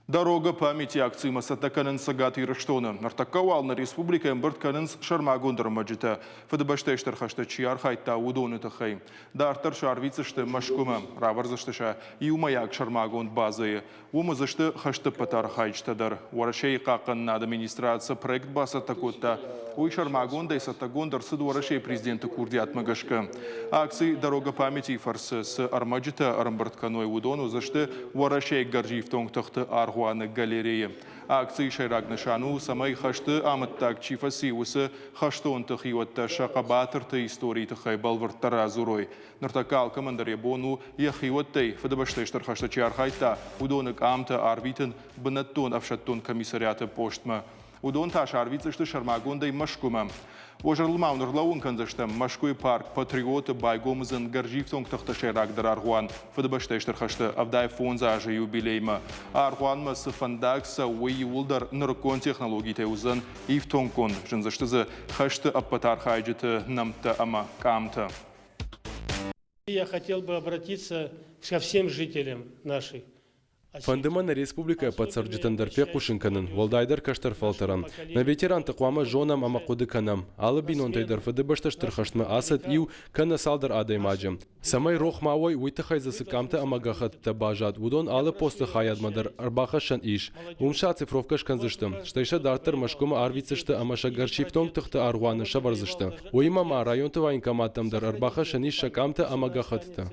Дорога памяти акцимӕ цӕттӕ кӕнынц Цӕгат Ирыстоны. Ныртӕккӕ уал нӕ республикӕйы ӕмбырд кӕнынц сӕрмагонд ӕрмӕджытӕ, Фыдыбӕстӕйы Стыр хӕсты чи архайдта, уыдоны тыххӕй. Дарддӕр сӕ арвитдзысты Мӕскуымӕ, равӕрдзысты сӕ иумӕйаг сӕрмагонд базӕйы. Уым уыдзысты хӕсты ӕппӕт архайджытӕ дӕр. Уӕрӕсейы хъахъхъӕнынады министрад цы проект бацӕттӕ кодта, уый сӕрмагондӕй цӕттӕгонд ӕрцыд Уӕрӕсейы президенты курдиатмӕ гӕсгӕ. Акци «Дорога памяти» фӕрцы цы ӕрмӕджытӕ ӕрӕмбырд кӕной, уыдон уыдзысты Уӕрӕсейы гӕрзифтонг тыхты аргъуаны галерейы. Акцийы сӕйраг нысан у, цӕмӕй хӕсты амӕттаг чи фӕци, уыцы хӕстонты хиуӕттӕ сӕ хъӕбатырты историйы тыххӕй бӕлвырддӕр радзурой. Ныртӕккӕ алкӕмӕн дӕр йӕ бон у йӕ хиуӕттӕй Фыдыбӕстӕйы Стыр хӕсты чи архайдта, уыдоны къамтӕ арвитын бынӕттон ӕфсӕддон комиссариаты постмӕ. Уыдон та сӕрвитдзысты сӕрмагондӕй Мӕскуымӕ. Уӕ зӕрдыл ма уын ӕрлӕууын кӕндзыстӕм, Мӕскуыйы парк Патриоты байгом уыдзӕн гӕрзифтонг тыхты сӕйрагдӕр аргъуан Фыдыбӕстӕйы Стыр хӕсты 75 азы юбилеймӕ. Аргъуанмӕ цы фӕндаг цӕуы, уый иууылдӕр нырыккон технологитӕй уыдзӕн ифтонггонд. Зындзысты дзы хӕсты ӕппӕт архайджыты нӕмттӕ ӕмӕ къамтӕ. Я хотел бы обратиться ко всем жителям наших. Фӕнды мӕ нӕ республикӕйы ӕппӕт цӕрджытӕн дӕр фехъусын кӕнын, уӕлдайдӕр кӕстӕр фӕлтӕрӕн. Нӕ ветеранты хъуамӕ зонӕм ӕмӕ хъуыды кӕнӕм, алы бинонтӕй дӕр Фыдыбӕстӕ Стыр хӕстмӕ ацыд иу кӕнӕ цалдӕр адӕймаджы. Цӕмӕй рох ма уой, уый тыххӕй дзы цы къамтӕ ӕмӕ гӕххӕттытӕ баззад, уыдон алы посты хайадмӕ дӕр ӕрбахӕссӕн ис. Уым сӕ оцифровкӕ скӕндзысты, стӕй сӕ дарддӕр Мӕскуымӕ арвитдзысты ӕмӕ сӕ гӕрзифтонг тыхты аргъуаны сӕвӕрдзысты. Уыимӕ ма районты военкоматтӕм дӕр ӕрбахӕссӕн ис сӕ къамтӕ ӕмӕ гӕххӕттытӕ.